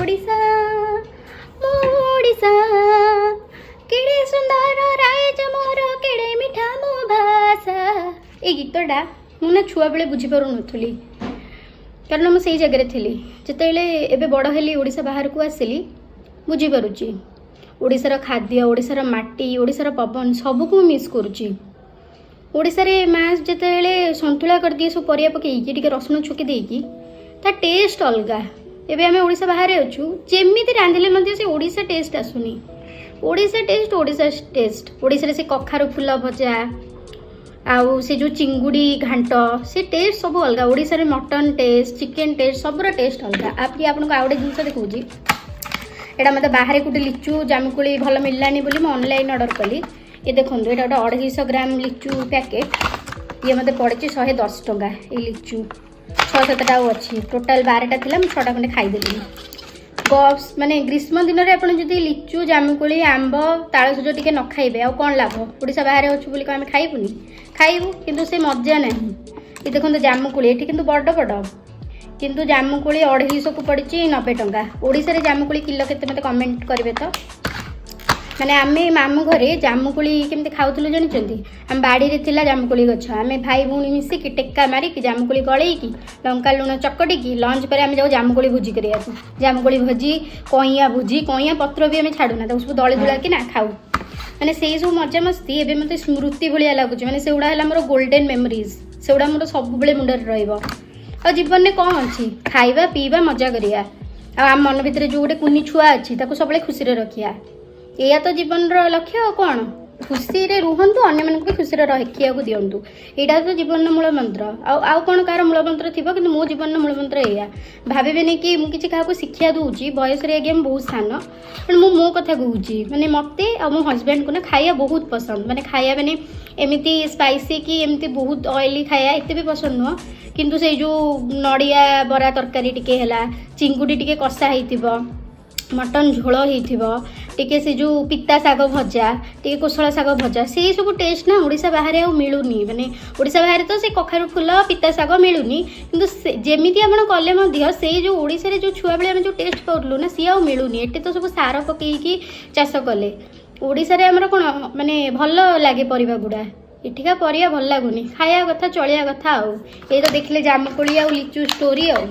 ଓଡ଼ିଶା, ମୋ ଓଡ଼ିଶା, କେଡ଼େ ସୁନ୍ଦର ରାଇଜ ମୋର, କେଡ଼େ ମିଠା ମୋ ଭାଷା। ଏଇ ଗୀତଟା ମୁଁ ନା ଛୁଆବେଳେ ବୁଝିପାରୁନଥିଲି, କାରଣ ମୁଁ ସେଇ ଜାଗାରେ ଥିଲି। ଯେତେବେଳେ ଏବେ ବଡ଼ ହେଲି, ଓଡ଼ିଶା ବାହାରକୁ ଆସିଲି, ବୁଝିପାରୁଛି। ଓଡ଼ିଶାର ଖାଦ୍ୟ, ଓଡ଼ିଶାର ମାଟି, ଓଡ଼ିଶାର ପବନ, ସବୁକୁ ମୁଁ ମିସ୍ କରୁଛି। ଓଡ଼ିଶାରେ ମା ଯେତେବେଳେ ସନ୍ତୁଳା କରିଦିଏ, ସବୁ ପରିବା ପକେଇକି, ଟିକେ ରସୁଣ ଛୁଙ୍କି ଦେଇକି, ତା ଟେଷ୍ଟ ଅଲଗା। ଏବେ ଆମେ ଓଡ଼ିଶା ବାହାରେ ଅଛୁ, ଯେମିତି ରାନ୍ଧିଲେ ମଧ୍ୟ ସେ ଓଡ଼ିଶା ଟେଷ୍ଟ ଆସୁନି। Odisha test, Odisha test. ଓଡ଼ିଶାରେ ସେ କଖାରୁ ଫୁଲ ଭଜା ଆଉ ସେ ଯେଉଁ ଚିଙ୍ଗୁଡ଼ି ଘାଣ୍ଟ, ସେ ଟେଷ୍ଟ ସବୁ ଅଲଗା। ଓଡ଼ିଶାରେ ମଟନ୍ ଟେଷ୍ଟ, ଚିକେନ୍ ଟେଷ୍ଟ, ସବୁର ଟେଷ୍ଟ ଅଲଗା। ଆପି ଆପଣଙ୍କୁ ଆଉ ଗୋଟେ ଜିନିଷ ଦେଖାଉଛି। ଏଇଟା ମୋତେ ବାହାରେ କୋଉଠି ଲିଚୁ, ଜାମୁକୋଳି ଭଲ ମିଳିଲାନି ବୋଲି ମୁଁ ଅନଲାଇନ୍ ଅର୍ଡ଼ର କଲି। ଏ ଦେଖନ୍ତୁ, ଏଇଟା ଗୋଟେ 250 ଗ୍ରାମ ଲିଚୁ ପ୍ୟାକେଟ୍। ଇଏ ମୋତେ ପଡ଼ିଛି 110 ଟଙ୍କା। ଏଇ ଲିଚୁ ଛଅ ସାତଟା ଆଉ ଅଛି। ଟୋଟାଲ୍ 12ଟା ଥିଲା, ମୁଁ ଛଅଟା ଖଣ୍ଡେ ଖାଇଦେଲିଣି। ଗପ୍ସ ମାନେ ଗ୍ରୀଷ୍ମ ଦିନରେ ଆପଣ ଯଦି ଲିଚୁ, ଜାମୁକୋଳି, ଆମ୍ବ, ତାଳସଜ ଟିକେ ନ ଖାଇବେ, ଆଉ କ'ଣ ଲାଭ? ଓଡ଼ିଶା ବାହାରେ ଅଛୁ ବୋଲି କ'ଣ ଆମେ ଖାଇବୁନି? ଖାଇବୁ, କିନ୍ତୁ ସେ ମଜା ନାହିଁ। ଏ ଦେଖନ୍ତୁ ଜାମୁକୋଳି, ଏଠି କିନ୍ତୁ ବଡ଼ ବଡ଼, କିନ୍ତୁ ଜାମୁକୋଳି 250କୁ ପଡ଼ିଛି 90 ଟଙ୍କା। ଓଡ଼ିଶାରେ ଜାମୁକୋଳି କିଲୋ କେତେ, ମୋତେ କମେଣ୍ଟ କରିବେ ତ। ମାନେ ଆମେ ମାମୁଁ ଘରେ ଜାମୁକୋଳି କେମିତି ଖାଉଥିଲୁ ଜାଣିଛନ୍ତି? ଆମ ବାଡ଼ିରେ ଥିଲା ଜାମୁକୋଳି ଗଛ। ଆମେ ଭାଇ ଭଉଣୀ ମିଶିକି ଟେକା ମାରିକି, ଜାମୁକୋଳି ଗଳେଇକି, ଲଙ୍କା ଲୁଣ ଚକଟିକି, ଲଞ୍ଚ ପରେ ଆମେ ଯାଉ ଜାମୁକୋଳି ଭୋଜି କରିବାକୁ। ଜାମୁକୋଳି ଭୋଜି, କଇଁଆ ଭୋଜି, କଇଁଆ ପତ୍ର ବି ଆମେ ଛାଡ଼ୁନା, ତାକୁ ସବୁ ଦଳି ଦୁଳାକି ନା ଖାଉ। ମାନେ ସେଇ ସବୁ ମଜାମସ୍ତି ଏବେ ମୋତେ ସ୍ମୃତି ଭଳିଆ ଲାଗୁଛି। ମାନେ ସେଗୁଡ଼ା ହେଲା ମୋର ଗୋଲ୍ଡେନ୍ ମେମୋରିଜ୍। ସେଗୁଡ଼ା ମୋର ସବୁବେଳେ ମୁଣ୍ଡରେ ରହିବ। ଆଉ ଜୀବନରେ କ'ଣ ଅଛି? ଖାଇବା, ପିଇବା, ମଜା କରିବା, ଆଉ ଆମ ମନ ଭିତରେ ଯେଉଁ ଗୋଟେ କୁନି ଛୁଆ ଅଛି, ତାକୁ ସବୁବେଳେ ଖୁସିରେ ରଖିବା। ଏଇଆ ତ ଜୀବନର ଲକ୍ଷ୍ୟ, ଆଉ କ'ଣ? ଖୁସିରେ ରୁହନ୍ତୁ, ଅନ୍ୟମାନଙ୍କୁ ବି ଖୁସିରେ ରଖିବାକୁ ଦିଅନ୍ତୁ। ଏଇଟା ତ ଜୀବନର ମୂଳ ମନ୍ତ୍ର। ଆଉ କ'ଣ କାହାର ମୂଳ ମନ୍ତ୍ର ଥିବ, କିନ୍ତୁ ମୋ ଜୀବନର ମୂଳ ମନ୍ତ୍ର ଏଇଆ। ଭାବିବେନି କି ମୁଁ କିଛି କାହାକୁ ଶିକ୍ଷା ଦେଉଛି। ବୟସରେ ଆଜ୍ଞା ମୁଁ ବହୁତ ସାନ, ତେଣୁ ମୁଁ ମୋ କଥା କହୁଛି। ମାନେ ମୋତେ ଆଉ ମୋ ହଜବେଣ୍ଡକୁ ନା ଖାଇବା ବହୁତ ପସନ୍ଦ। ମାନେ ଖାଇବା ମାନେ ଏମିତି ସ୍ପାଇସି କି ଏମିତି ବହୁତ ଅଏଲି ଖାଇବା ଏତେ ବି ପସନ୍ଦ ନୁହଁ, କିନ୍ତୁ ସେଇ ଯେଉଁ ନଡ଼ିଆ ବରା ତରକାରୀ ଟିକେ ହେଲା, ଚିଙ୍ଗୁଡ଼ି ଟିକେ କଷା ହେଇଥିବ, ମଟନ୍ ଝୋଳ ହେଇଥିବ ଟିକେ, ସେ ଯେଉଁ ପିତା ଶାଗ ଭଜା ଟିକେ, କୋଶଳ ଶାଗ ଭଜା, ସେଇ ସବୁ ଟେଷ୍ଟ ନା ଓଡ଼ିଶା ବାହାରେ ଆଉ ମିଳୁନି। ମାନେ ଓଡ଼ିଶା ବାହାରେ ତ ସେ କଖାରୁ ଫୁଲ, ପିତା ଶାଗ ମିଳୁନି, କିନ୍ତୁ ସେ ଯେମିତି ଆପଣ କଲେ ମଧ୍ୟ ସେଇ ଯେଉଁ ଓଡ଼ିଶାରେ ଯେଉଁ ଛୁଆବେଳେ ଆମେ ଯେଉଁ ଟେଷ୍ଟ କରୁଥିଲୁ ନା, ସିଏ ଆଉ ମିଳୁନି। ଏଠି ତ ସବୁ ସାର ପକେଇକି ଚାଷ କଲେ। ଓଡ଼ିଶାରେ ଆମର କ'ଣ ମାନେ ଭଲ ଲାଗେ ପରିବା ଗୁଡ଼ା, ଏଠିକା ପରିବା ଭଲ ଲାଗୁନି। ଖାଇବା କଥା, ଚଳିବା କଥା। ଆଉ ଏଇ ତ ଦେଖିଲେ ଜାମୁକୋଳି ଆଉ ଲିଚୁ ଷ୍ଟୋରି ଆଉ।